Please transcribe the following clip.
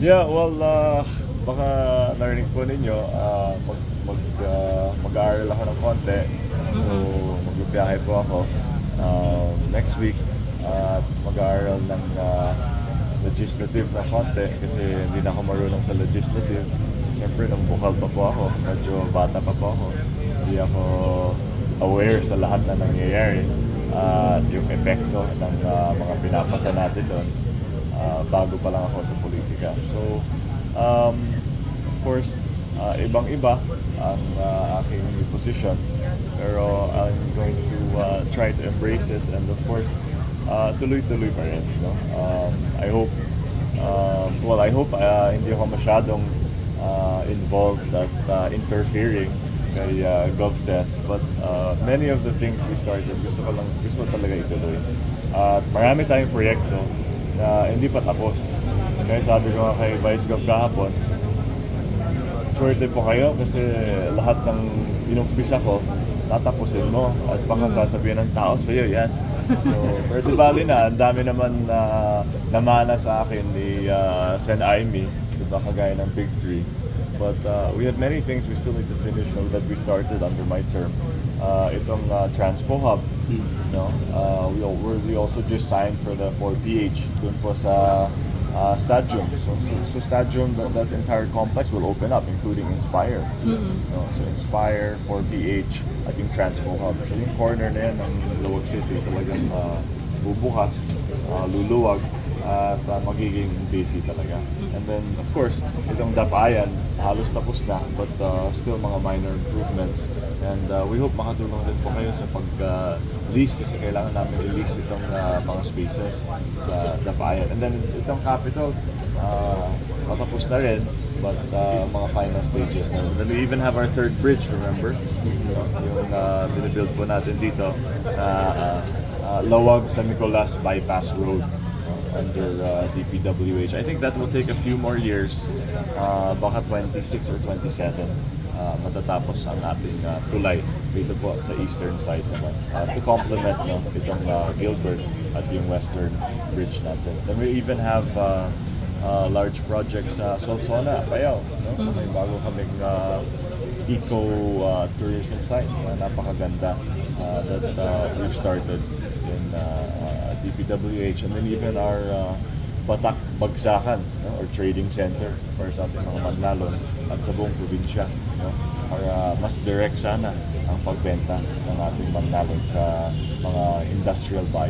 Yeah, well, baka narinig po ninyo, mag-aaral ako ng konti. So, magbibiyahe po ako next week at mag-aaral ng legislative na konti kasi hindi na ako marunong sa legislative. Siyempre, nung bukal pa po ako, medyo bata pa po ako. Hindi ako aware sa lahat na nangyayari at yung epekto ng mga pinapasa natin doon. Bago pa lang ako sa politika. So, of course, ibang-iba ang aking position. Pero I'm going to try to embrace it and of course, tuloy-tuloy pa rin. No? I hope, I hope hindi ako masyadong involved at interfering kay GovSes, but many of the things we started, gusto ko talaga ituloy. At marami tayong proyekto na hindi pa tapos. Kaya sabi ko kay Vice Gov kahapon, swerte po kayo kasi lahat ng inumpisa ko, tatapusin mo at baka sasabihin ng tao sa'yo yan. So, pero di bali na, ang dami naman namana sa akin ni Sen. Aimee, diba, kagaya ng Big Three. But we have many things we still need to finish that we started under my term. Itong Transpo Hub, no? We also just signed for the 4PH dun po sa Stadium. So Stadium, that entire complex will open up, including Inspire. No? So Inspire, 4PH, at yung Transpo Hub. So yung corner na yan ng Luwag City talagang bubukas, luluwag, at magiging busy talaga. And then, of course, itong Dapayan, halos tapos na, but still mga minor improvements. And we hope makatulong din po kayo sa pag-lease kasi kailangan namin i-lease itong mga spaces sa Dapayan. And then, itong Capitol, matapos na rin, but mga final stages na rin. Then we even have our third bridge, remember? Yung binibuild po natin dito na Lawag San Nicolas Bypass Road under DPWH. I think that will take a few more years, baka 26 or 27, matatapos ang ating tulay dito po sa eastern side naman. To complement itong Gilbert at yung western bridge natin. Then we even have large projects sa Solsona, Payao. No? May bago kaming eco-tourism site na napakaganda that we've started in DPWH, and then even our Batak Bagsakan, or trading center para sa ating mga manlalon at sa buong probinsya, para mas direct sana ang pagbenta ng ating manlalon sa mga industrial buyers.